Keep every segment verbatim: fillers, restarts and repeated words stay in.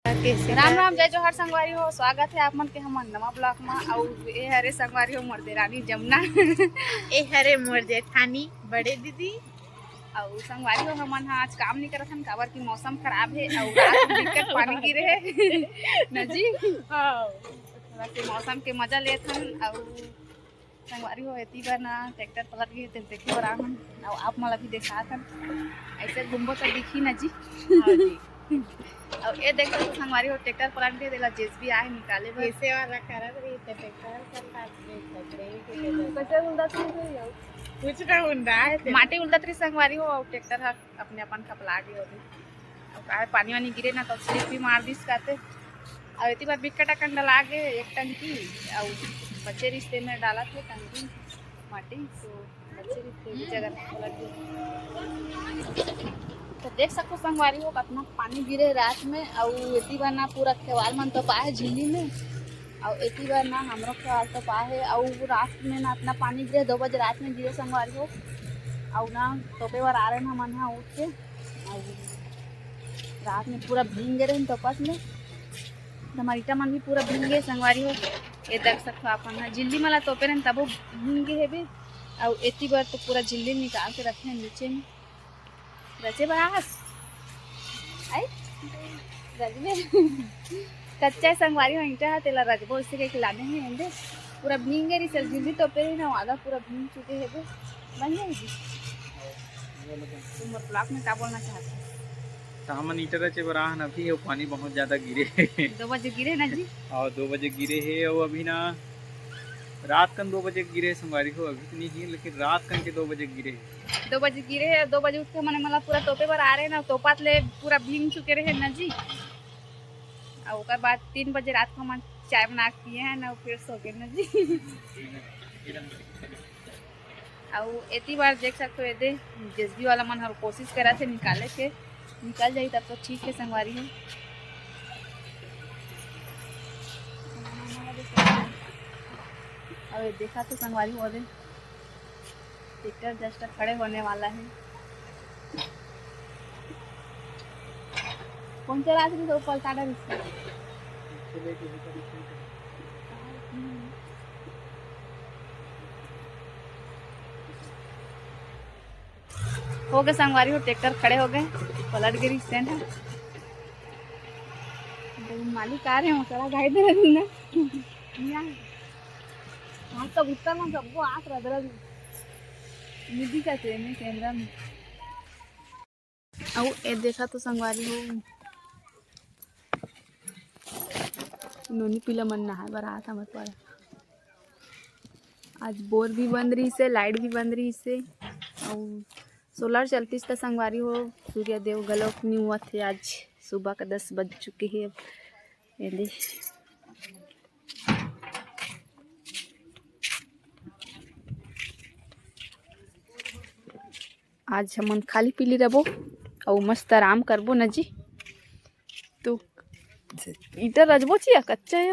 राम राम, जय जोहार संगवारी हो, स्वागत हे आप मन के हमर नवा vlog मा। अउ ए हरे संगवारी हो मोर देरानी जमुना। ए हरे मोर जेठानी बड़े दीदी। अउ संगवारी हो, हमन ह आज काम नइ करत हन, काबर कि मौसम खराब हे अउ रात में बिकट पानी गिरे हे। न जी? हाँ। थोड़ा से मौसम के मजा लेत हन। अउ संगवारी हो, एती बर ना ट्रैक्टर पलट गे, तेन देखे बर आहन। अउ आप मन ला भी देखात हन, ऐसे घूमबो तो दिखी ना जी। हाँ जी। अउ ए देखो तो संगवारी हो, ट्रैक्टर पलट गे, तेला जेसीबी आहे निकाले बर। ऐसे वाला करत रही तो ट्रैक्टर सब काट दे, कचरे ही के दे। कचरा उलदा तो नहीं रही हो। कुछ ना उलदा है तेरा। माटी उलदत रही संगवारी हो, अउ ट्रैक्टर ह अपने अपन खपला गे होही। अउ काहे पानी वानी गिरे ना तो स्लिप भी मार दिस काते। अउ एती बार बिकट अकन डला गे एक टंकी, अउ बचे रिश्ते में डालत हे टंकी माटी, तो बचे रिश्ते की जगह पलट गे। तो देख सकथो संगवारी हो, कतना पानी गिरे रात में। अउ एती बार ना पूरा खेवाल मन तो पाए झिल्ली में, अउ एती बार ना हमरो खेवाल तो पाए हे। अउ रात में ना अतना पानी गिरे, दो बजे रात में गिरे संगवारी हो। अउ ना तोपे बर आ रहे ना मन हा उठ के, अउ रात में पूरा भींग गे रहे तोपत में। हमार ईटा मन भी पूरा भींग गे संगवारी हो। ये देख सकथो आप मन ह, झिल्ली मला तोपे रहे तबो भींग गे हेबे। अउ एती बार तो पूरा झिल्ली निकाल के रखे हैं नीचे में। रचे बर आस। आई? रजबे। कच्चा संगवारी हो ईटा ह, तेला रजबो इसे के लाने हैं एंदे। पूरा भींग गे रही सर, झिल्ली तोपे रही ना, आधा पूरा भींग चुके हेबे। बन जाएगी। तुम vlog में का बोलना चाहते हो? तो हमन ईटा रचे बर आहन अभी, अउ पानी बहुत ज्यादा गिरे हे। दो बजे गिरे ना जी? और दो बजे गिरे हे, अउ अभी ना रात कन दो बजे गिरे हे संगवारी हो, अभी तो नहीं हे, लेकिन रात कन के दो बजे गिरे हे। दो बजे गिरे हे, दो बजे उठ के मने मला पूरा तोपे बर आ रहे ना, तोपात ले पूरा भींग चुके रहे ना जी। अउ ओकर बाद तीन बजे रात को हमन चाय बना के पिए हैं ना, फिर सो गए ना जी। अउ एती बार देख सकथो, एदे जेसीबी वाला मन हर कोशिश करत हे निकाले के, निकल जाही तब तो ठीक हे संगवारी हो। अउ ये देखा तो संगवारी हो, ओदे ट्रैक्टर जस्ट खड़े होने वाला है। कौन चला रही तो पलटा डर इसका। हो गए संगवारी हो, ट्रैक्टर खड़े हो गए, पलट गिरी स्टैंड है। तो मालिक आ रहे हैं, चला गाड़ी दे रहे ना। यहाँ हाथ तो उत्तर में सबको आंख रगड़ा दी। निधि का से में कैमरा में। अउ ए देखा तो संगवारी हो, नोनी पीला मन नहाए बर आत हमर पारा। आज बोर भी बंद रही से, लाइट भी बंद रही से, अउ सोलर चलतीस त संगवारी हो, सूर्य देव घलोक नी होवत हे। आज सुबह का दस बज चुके हे। अब ये दे, आज हमन खाली पीली रबो अउ मस्त आराम करबो न जी। तो ईटा रजबो चिया कच्चा है।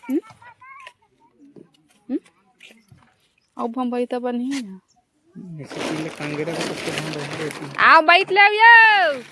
हम्म? हम्म? अउ भंभई त बनी है ना। ऐसे पीले कांगेरा को सबसे भंभई रहती है। आओ बैठ ले यो।